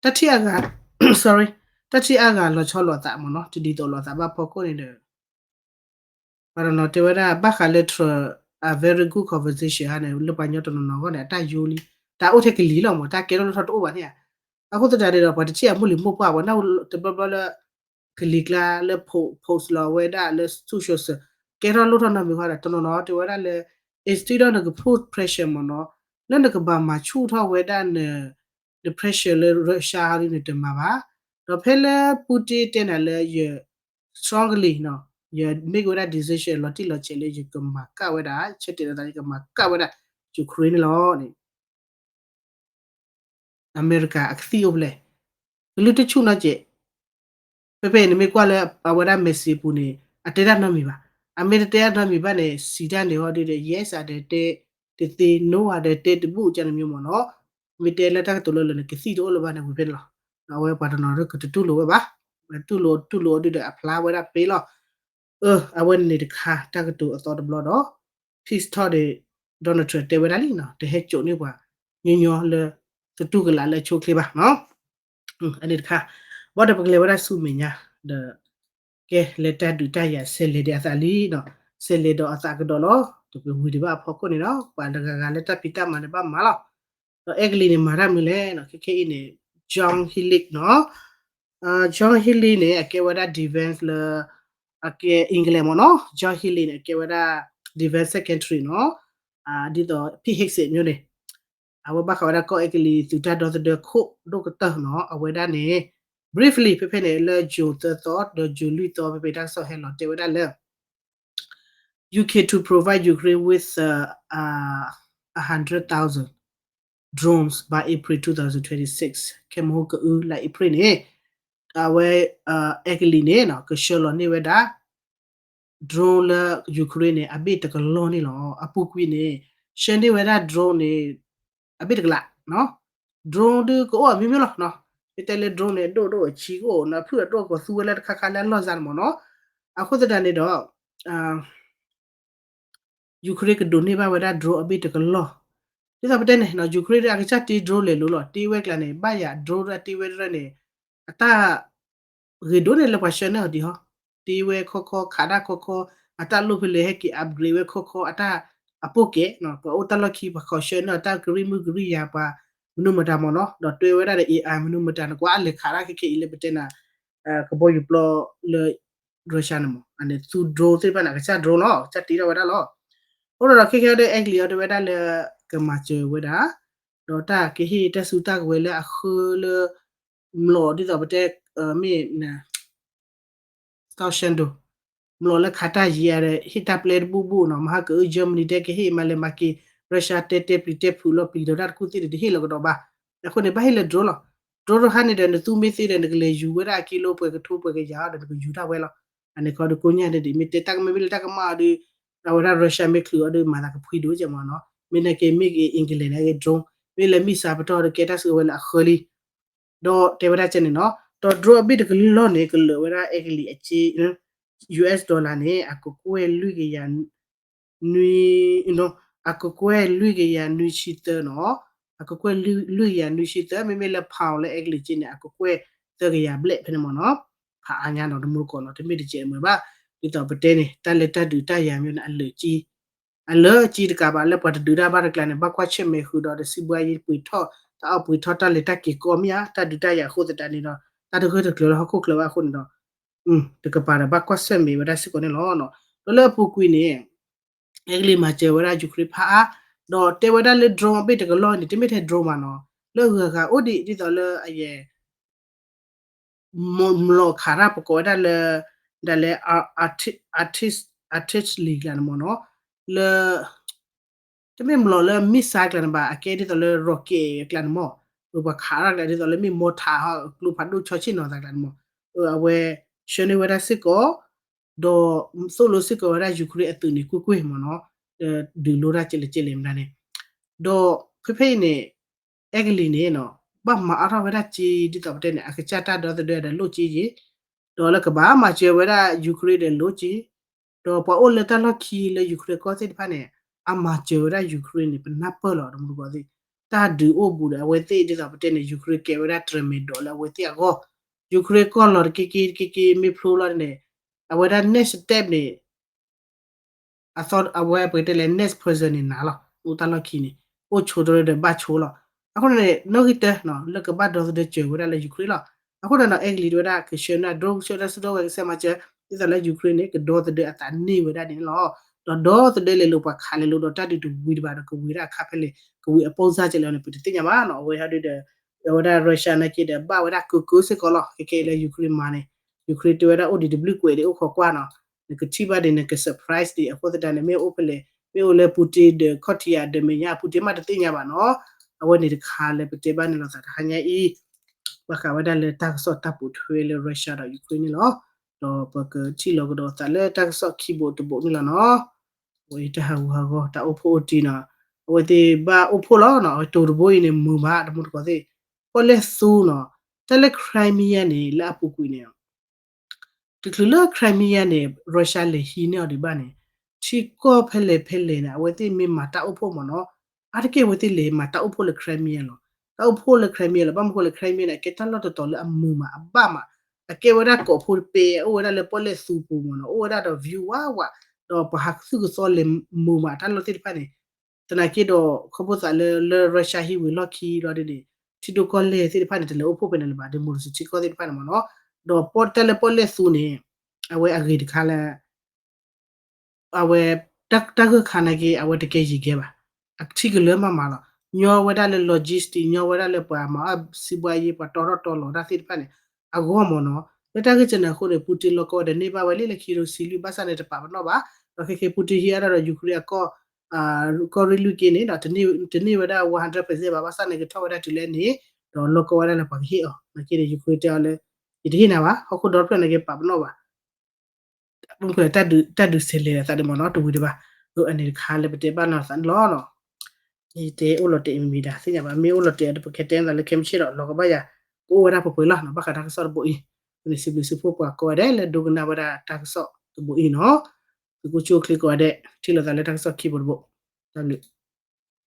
တၢ်ထံၣ်အါဂၤ sorry တၢ်ထံၣ်အါဂၤလီၤဆီလိာ်အသးမ့ၢ်နီၤ, တဒ်သိးလိာ်အသးဘၣ်ဖီခိၣ်န့ၣ်ဒီး ပှၤတနီၤတဲဝဲဒၣ် ဘၣ်ဃးလၢ Trump အ very good conversation ဟါန့ၣ် လၢပှၤညီတနီၤနီၤအဂီၢ်န့ၣ် အတၢ်ယိလံ, တၢ်အိၣ်ထဲကလံၤလီၤမ့ၢ် တၢ်ကဲထီၣ်လိၣ်ထီၣ်တအိၣ်ဘၣ်န့ၣ်ဧါ. အဃိသတးန့ၣ်ဒီး ပှၤတထံၣ်အမိၢ်လံၤမိၢ်ပှၢ် ပှၤနၢ်ဟူတဘျီဘျီလၢ ကလံၤကျါလၢ post လီၤဝဲဒၣ်လၢ social ကဲထီၣ်လိၣ်ထီၣ်နီတမံၤဃီဒီး တနီၤနီၤတဲဝဲဒၣ်လၢ instead of နက put pressure မ့ၢ်နီၤ, လၢနကဘၣ်မၤဆူၣ်ထီၣ်ဝဲဒၣ်န န pressure လၢ Russia ဟီဒ်န့ၣ်တမၤဘၣ်. ဒီးဖဲလၢ Putin တဲနၤလၢယ strongly နီၤ, ယ make ဝဲဒၣ် decision လီၤတံၢ်လီၤဆဲးလၢယကမၤကၣ်ဝဲဒၣ် ဆၢတဲာ်လီၤသးလၢယကမၤကၣ်ဝဲဒၣ် Ukraine န့ၣ်လီၤန့ၣ် အမဲရကၤအကသံၣ်အိၣ်ဖဲလဲၣ်, ကလုၢ်တဆူၣ်နီတစဲး, ဖဲဖဲအံၤနမ့ၢ်ကွၢ်လၢအဝဲဒၣ် message ပူၤန့ၣ် အတဲတၢ်နီတမံၤဘၣ်. အမ့ၢ်တတဲတၢ်နီတမံၤဘၣ်န့ၣ် စံးတၢ်န့ၣ်ဟီဒ်ဒီး yes အဒဲတဲတသ့ no အဒဲတဲတဘူၣ်ကန့ၣ်မ့ၢ်နီၤ, မ့ၢ်တဲလၢတၢ်ကတိၤလၢလၢာ်န့ၣ် ကသံၣ်တအိၣ်လၢၤဘၣ်န့ၣ်ဝံၤဖဲန့ၣ်လီၤ. အဝဲပှၤတနီၤကတတူၢ်လိာ်ဝဲဘၣ်, တူၢ်လိာ်တူၢ်လိာ်အီၤဒ်ဒီးအဖျါဝဲဒၣ်ပ့လီၤ. အဝဲန့ၣ်တခါ တၢ်ကတိၤအသီတဘျီဒီး peace talk ဒီး Donald Trump တဲဝဲဒၣ်လံနီၤ, တဟဲစိာ်န့ၢ်ပှၤညီညီလၢ သတူၢ်ကလာ်လၢအဆိအချ့ဘၣ်နီၤ. အန့ၣ်တခါ, ဘၣ်ဒီးပကလဲၤဝဲဒၣ်ဆူမဲာ်ညါ, ဒီး ကဲလၢတၢ်ဒုးတၢ်ယၤဆဲးလဲၤဒီးအသးလံနီၤ, ဆဲးလဲၤဒီးအသးကဒီးလီၤ. တကဝံၤဒံးဘၣ်အဖီခိၣ်န့ၣ်ဒီး ပှၤတဂၤဂၤလၢတၢ်ဖံးတၢ်မၤန့ၣ်ဘၣ်မၤလီၤ. ဒီးအဲကလံးန့ၣ်မၤတၢ်မနုၤလဲၣ်နီၤ, ခဲခဲအံၤန့ၣ် John Healey နီၤ, John Healey န့ၣ် အကဲဝဲဒၣ် defense လၢ အကဲ England မ့ၢ်နီၤ, John Healey န့ၣ် အကဲဝဲဒၣ် defense secretary နီၤ, ဒ်သိး Pete Hegseth မျိုးန့ၣ် အဝဲဘၣ်ဃးဝဲဒၣ်ကီၢ်အဲကလံးသုးတၢ်ဒီသဒၢခိၣ်ဒိၣ်ကတၢၢ်နီၤ, အဝဲဒၣ်န့ၣ် briefly ဖဲဖဲန့ၣ် လၢ June သၢသီ ဒီး June လွံၢ်သီ ဖဲဖဲတၢ်ကစီၣ်ဟဲလီၤတဲဝဲဒၣ်လၢ UK to provide Ukraine with a hundred thousand drones by April twenty twenty-six, ခဲမုၢ်ဟိကအုလါ April န့ၣ် အဝဲ အဲကလံးန့ၣ် ကဆှၢလီၤန့ၢ်ဝဲဒၣ် drone လၢ Ukraine န့ၣ် အဘ့ၣ်တကလီၢ်န့ၣ်လီၤ. အပူၤကွံာ်န့ၣ် ဆှၢန့ၢ်ဝဲဒၣ် drone န့ၣ် အဘ့ၣ်တကလး drone ဒုးကအိၣ်အမျိုးမျိုးလီၤ. မ့ၢ်တဲလၢ drone န့ၣ် အဒိၣ်ဒိၣ်အဆံးကအိၣ် နဖုၣ်အဒိၣ်ကသူဝဲလၢတခါခါလၢအလီၢ်စၢ်န့ၣ်မ့ၢ်နီၤ. အဃိသတးန့ၣ်ဒီး Ukraine ကဒိးန့ၢ်ဘၣ်ဝဲဒၣ် drone အဘ့ၣ်တကလီၢ်. ဒ်သိးပတဲန့ၣ် Ukraine အကစၢ်တ့ drone လဲၤလိၤလီၤ. တ့ဝဲကျါန့ၣ် ဘၣ်ယၤ drone တ့ဝဲတရၢန့ၣ် အတၢ် ဂ့ၤဒိၣ်န့ၣ်လၢပှၤဆှၢန့ၢ်အီၤဒံးဟီ, တ့ဝဲခီခီ ခးဒၣ်ခီခီ, အတၢ်လိၣ်ဖဲလဲၣ်ဟဲက့ၤ upgrade ဝဲခီခီ အတၢ်အပိၢ်ကဲ, ပှၤအိၣ်တၢ်လီၢ်ခံ ပှၤခီဆှၢန့ၢ်အီၤတၢ်ကရံၣ်မုၢ်ကရံၣ်ယၤ ပှၤမနုၤမတၤမ့ၢ်နီၤ, ဒီးတွဲဝဲဒၣ်ဒီး AI မနုၤမတၤ နကွၢ်အလဲၤခးဒၣ်ခဲခဲအံၤလၢပတဲနၤ ကဘီယူၤပျီလၢ Russia န့ၣ်မ့ၢ် အန့ၣ်သူ drone သ့ၣ်တဖၣ်န့ၣ် အကစၢ် drone လီၤ, ကစၢ်တ့ထီၣ်ဝဲဒၣ်လီၤ. အဃိဒီးခဲခဲဒီး အဲကလံးအီၤတဲဝဲဒၣ်လၢ ကမၤစၢၤဝဲဒၣ် ဒီးတၢ်ကဟ့ၣ်တၢ်စုတၢ်ကဝဲၤလၢအဃၢလၢ မျိာ်ဒ်သိးပတဲ မ့ၢ် သီၣ်ရှဲဒိၣ် မျိာ်လၢခးတၢ်ယံၤဧါဒီး ဟ့ၣ်တၢ်ပျဲတဘူၣ်ဘူၣ်နီၤ, မဟါကအု Germany တဲကဟ့ၣ်မးလဲၤမၤက့ၤ Russia တဲတဲပျံၤတဲဖုးလီၤပျံၤဒီးတၢ်တခူၣ်သ့ၣ်န့ၣ် တဟ့ၣ်လီၤကဒီးဘၣ်. အဃိန့ၣ် ဘၣ်ဟ့ၣ်လၢ drone လီၤ. drone တခါန့ၣ်ဒီး နသူမ့ၢ်သ့ဒီး နကလဲၤယူၤဝဲဒၣ်အကံလိပှဲၤကထိပှဲၤကယၤအီၤဒီး နကယူၤတၢ်ဝဲလီၤ. အန့ၣ်ခီဒီးကိညါန့ၣ်ဒ် မ့ၢ်တဲတၢ်ကမၣ်မ့ၢ်လၢတၢ်ကမၣ်အီၤဒီး အဝဲဒၣ် Russia မ့ၢ်ချုးအီၤဒီး မၤသးကဖှံဒိၣ်ကဲမ့ၢ်နီၤ, မ့ၢ်နာ်က့ မ့ၢ်က့ၤ England န့ၣ် အက့ၤ drone, မ့ၢ်လၢ missile ပတီၢ်ဒီး ကဲတၢ်စုကဝဲၤလၢအဃၢလံ ဒီးတဲဝဲဒၣ်ကဲန့ၣ်နီၤ, ဒီး drone အဘ့ၣ်တကလီၢ်န့ၣ် ကလၢာ်ဝဲဒၣ်အဲကလံးအက့ US dollar န့ၣ် အကကွဲၢ်လွံၢ်ကယၤ နွံ, အကကွဲၢ်လွံၢ်ကယၤနွံဆံသၢနီၤ, အကကွဲၢ်လွံၢ်ကယၤနွံဆံသၢ မ့မ့ၢ်လၢ pound လၢအဲကလံးက့န့ၣ် အကကွဲၢ်သၢကယၤဘျဲၣ်ဖဲန့ၣ်မ့ၢ်နီၤ, ဖးအါညါနီၤ တမူတကိးနီၤ တမ့ၢ်တကဲးအမုာ်ဘၣ်, ဒ်သိးပတဲန့ၣ် တၢ်လၢတၢ်ဒုးတၢ်ယၤမ့ၢ်န့ၣ် အလၢာ်ကံ အလၢာ်ကံတကးဘၣ် လၢပှၤတဒုးတၢ်ဘၣ်တကျါန့ၣ် ဘၣ်ကွၢ်ဆၢၣ်မဲာ်ဃုာ်ဒီး ဒီးစံးဘှါယံၤပှ့ၤထီၣ် တၢ်အီၣ်ပှ့ၤထီၣ်တၢ်လဲၤတၢ်က့ၤကီမ့ၢ်ဧါ တၢ်ဒုးတၢ်ယၤအဃိသတးန့ၣ်ဒီး တၢ်တဂၢၢ်တကျၢၤလၢဟီၣ်ခိၣ်ချၢဘၣ်အဃိန့ၣ်ဒီး တကပၤဒီးဘၣ်ကွၢ်ဆၢၣ်မဲာ်ဝဲဒၣ်စ့ၢ်ကီးန့ၣ်လီၤ. ဒီးလၢအပူၤကွံာ်န့ၣ် အဲကလံးမၤစၢၤဝဲဒၣ် Ukraine ဖးအါ, ဒီးတဲဝဲဒၣ်လၢ drone အဘ့ၣ်တကလီၢ်န့ၣ် တမ့ၢ်ထဲ drone ဘၣ်နီၤ, လၢအဂၤဂၤအိၣ်ဒံးဒ်သိးလၢအယဲၢ် မျိာ်ခးတၢ်ပကိးဝဲဒၣ်လၢ ဒ်လဲၣ် artillery ကျါန့ၣ်မ့ၢ်နီၤ, လၢ တမ့ၢ်မျိာ်လၢ missile ကျါန့ၣ်ဘၣ် အကဲဒ်သိးလၢ rocket အကျါန့ၣ်မ့ၢ်, ပှၤခးတၢ်ကျါဒ်သိးလၢမ့ၢ် mortar ကျိဖးဒိၣ်ဆီဆ့ၣ်နီၤသးကျါန့ၣ်မ့ၢ်, အဝဲ ဆှၢန့ၢ်ဝဲဒၣ်စ့ၢ်ကီး, ဒီးသိၣ်လိစ့ၢ်ကီးဝဲဒၣ် Ukraine အသုးန့ၣ်ကွ့ၢ်ကွ့ၢ်မ့ၢ်နီၤ, ဒုးလိတၢ်ကဲလဲၣ်ကဲလဲၣ်မတၤန့ၣ်, ဒီးဖဲဖဲအံၤန့ၣ် အဲကလံးန့ၣ်နီၤ ဘၣ်မၤအါထီၣ်ဝဲဒၣ်က့ ဒ်သိးပတဲန့ၣ် အကစၢ်တၢ်ဒီသဒၢဒီးလိၣ်က့ယ့ၤ, ဒီးလၢကဘၣ်မၤစၢၤဝဲဒၣ် Ukraine ဒီးလိၣ်က့, ဒီးပှၤအိၣ်လၢတၢ်လီၢ်ခံလၢ Ukraine ကီၢ်သ့ၣ်တဖၣ်န့ၣ် အမၤစၢၤဝဲဒၣ် Ukraine န့ၣ် ပနၢ်ပၢၢ်လီၤ တမူတကိးသ့ၣ်, တၢ်ဒုးအိၣ်ဘူးဒီး အဝဲသ့ၣ်ဒ်သိးပတဲန့ၣ် Ukraine ကဲဝဲဒၣ်တြဲၤမဲာ်ဒိးလၢအဝဲသ့ၣ်အဂီၢ်, Ukraine ကီၢ်လီၤတက့ၢ်က့ၢ်တက့ၢ်က့ၢ် မ့ၢ်ဖျိလီၤန့ၣ် အဝဲဒၣ် next step န့ၣ် အသီအဝဲပကတဲလဲၣ် next person န့ၣ်နၤလီၤ, အိၣ်တၢ်လီၢ်ခံန့ၣ် အိၣ်ဆိးတရၢဒီးဘၣ်ဆိးလီၤ. အဃိန့ၣ် နီၣ်ဂံၢ်တၢနီၤ လၢကဘၣ်ဒီသဒၢစၢၤဝဲဒၣ်လၢ Ukraine လီၤ. အဃိန့ၣ်နီၤ အဲကလံးတဲဝဲဒၣ် ကဆှၢနၢ် drone ဆှၢတၢ်စုဒီဝဲကစၢ်မၤစၢၤ ဒ်သိးလၢ Ukraine န့ၣ် ကဒီသဒၢအသးန့ၢ်ဝဲဒၣ်န့ၣ်လီၤ. ဒီးဒီသဒၢလဲၤလိာ်ပှၤခးလဲၤလိာ်ဒီးတၢ်ဒုးတဝံၤတဘၣ်ဒီးကဝံၤဒၣ်အခါဖဲလဲၣ် ကဝံၤအပိၢ်စၢ်ကလဲၣ်န့ၣ် ပတသ့ၣ်ညါဘၣ်နီၤ. အဝဲဟီဒုဒီး အဝဲဒၣ် Russia နာ်က့ဒီး ဘၣ်ဝဲဒၣ်ကၢကၢစ့ၢ်ကီးလီၤ. ခဲကဲလၢ Ukraine မၤန့ၣ် Ukraine တဲဝဲဒၣ်အိၣ်ဒံးတဘျုးကွဲးဒံးအိၣ်ခိးကွၢ်နီၤ, နကထံၣ်ဘၣ်ဒံး နက surprise ဒံး အဃိသတးန့ၣ် မ့ၢ်အိၣ်ဖဲလဲၣ် မ့ၢ်အိၣ်လၢ Putin ဒီးခီၣ်ထံးယၤဒီးမဲာ်ညါ Putin မးတသ့ၣ်ညါဘၣ်နီၤ. အဝဲန့ၣ်တခါလၢပတဲဘၣ်န့ၣ်လီၤသးတဟါညါအံၤ ဘၣ်ဃးဝဲဒၣ်လၢတၢ်ကစီၣ်တၢ်ပိာ်ထွဲလၢ Russia ဒီး Ukraine န့ၣ်လီၤ. ဒီးပကထံၣ်လီၤကဒီးသးလၢတၢ်ကစီၣ်ခံဘိတဘိန့ၣ်လီၤနီၤ. အဝဲအံၤတၢ်ဟးဂူာ်ဟးဂီၤ တၢ်အိၣ်ဖှိၣ်အိၣ်တ့ၢ်နီၤ, အဝဲသ့ၣ်ဘၣ်အိၣ်ဖှိၣ်လီၤနီၤ, အဝဲတိၤတဘိအံၤန့ၣ် မုာ်မး တမူတကိးသ့ၣ်, ပီၣ်လဲၣ်သူနီၤ, တၢ်လၢ Crimea န့ၣ် လၢအပူၤကွံာ်န့ၣ် တချုးလၢ Crimea န့ၣ် Russia လဲၤဟံးန့ၢ်အီၤဒံးဘၣ်န့ၣ် ထံကီၢ်ဖဲလဲၣ်ဖဲလဲၣ်န့ၣ် အဝဲသ့ၣ်မ့ၢ်မၤတၢ်အိၣ်ဖှိၣ်မ့ၢ်နီၤ, အါတက့ၢ်အဝဲသ့ၣ်လဲၤမၤတၢ်အိၣ်ဖှိၣ်လၢ Crimea လီၤ. တၢ်အိၣ်ဖှိၣ်လၢ Crimea လီၤ, ဘၣ်မနုၤဃိလၢ Crimea န့ၣ် အကဲတၢ်လီၢ်တတီၤလၢအမုာ်မးအဘၣ်မး, အကဲဝဲဒၣ်ကိာ်ဖိတပဲ အိၣ်ဝဲဒၣ်လၢပီၣ်လဲၣ်သူပူၤမ့ၢ်နီၤ, အိၣ်ဝဲဒၣ်ဒီး view ဝးဝး, ဒီးပှၤဟးသူၣ်ကသီလဲၤမုာ်မးတၢ်လီၢ်သ့ၣ်တဖၣ်န့ၣ် သနာ်က့ဒီး ခီဖျိသးလၢ လၢ Russia ဟံးဝံၤလီၢ်ခံလီၤဒ်န့ၣ် ထံဒိၣ်ကီၢ်လဲၢ်သ့ၣ်တဖၣ်န့ၣ် တလဲၤအိၣ်ဖှိၣ်ဖဲန့ၣ်လၢၤဘၣ်, democracy ထံကီၢ်သ့ၣ်တဖၣ်န့ၣ်မ့ၢ်နီၤ, ဒီးပီၣ်တၢ်လၢပီၣ်လဲၣ်သူန့ၣ် အဝဲအဂ့ၤတခါလၢ အဝဲ တၢ်ဂၢၢ်ခါနာ်က့ အဝဲတကဲယံၤကဲဘၣ်, အထံကလၢမးမးလီၤ, ညီဝဲဒၣ်လၢ logistic ညီဝဲဒၣ်လၢပှၤမၤအီၣ်စံးဘှါယ့ ပှၤတီထီၣ်တီလီၤတၢ်သ့ၣ်တဖၣ်န့ၣ် အဂီၢ်မ့ၢ်နီၤ, လၢတၢ်ဂ့ၢ်ကဲန့ၣ်အဃိန့ၣ် Putin လီၤကီဝဲဒီးန့ၢ်ဘၣ်ဝဲလံလၢခံကထိဆံလွံၢ် ဘၣ်ဆၣ်န့ၣ်တပာ်ပနီၣ်ဘၣ်, ဒီးခဲကဲ Putin ဟံးအါထီၣ်ဒီး Ukraine အကီၢ် ကီၢ်ရ့ၣ်လွံၢ်က့န့ၣ်ဒီး တန့ၢ်ဝဲဒၣ် one hundred percent ဘၣ်, ဘၣ်ဆၣ်န့ၣ်ကထီၣ်ဝဲဒၣ်တုၤလၢန့ၣ် ဒီးလီၤကီဝဲဒၣ်လၢပှၤကဟ့ၣ်အီၤ, နာ်က့န့ၣ် Ukraine တဲအီၤလၢ ယတဟ့ၣ်နၤဘၣ်, ဟီၣ်ခိၣ်ဒီဖျၢၣ်နာ်က့ပာ်ပနီၣ်ဘၣ် တၢ်ဒုး တၢ်ဒုးဆဲးလဲၤသးဒ်မ့ၢ်နီၤ တဝံၤတဘၣ်, အန့ၣ်တခါလၢပတဲဘၣ်နီၤသးန့ၣ်လီၤနီၤ, ယတဲအိၣ်လီၤတဲာ်မံၤမံၤဒၣ် သ့ၣ်ညါဘၣ်, မ့ၢ်အိၣ်လီၤတဲာ်ဒီးပကတဲနသးလၢခဲမုၢ်ဆ့ၣ်ဒီး လီၤကဘၣ်ယၤ ကအိၣ်ဝဲဒၣ်ပှဲၤပှဲၤလီၤနီၤ, ဘၣ်ဃးတၢ်ကစီၣ်တဘိအံၤ, အဃိန့ၣ်စံးဘျုးစံးဖှိၣ်ပှၤကိးဂၤဒဲးလၢဒိကနၣ်ဝဲဒၣ်တၢ်ကစီၣ်တဘိအံၤနီၤ, သုးခိၣ်ဆူၣ်အိၣ်ချ့ကိးဂၤဒဲး ထံၣ်လိာ်သးလၢတၢ်ကစီၣ်ခံဘိတဘိ, တၢ်ဘျုး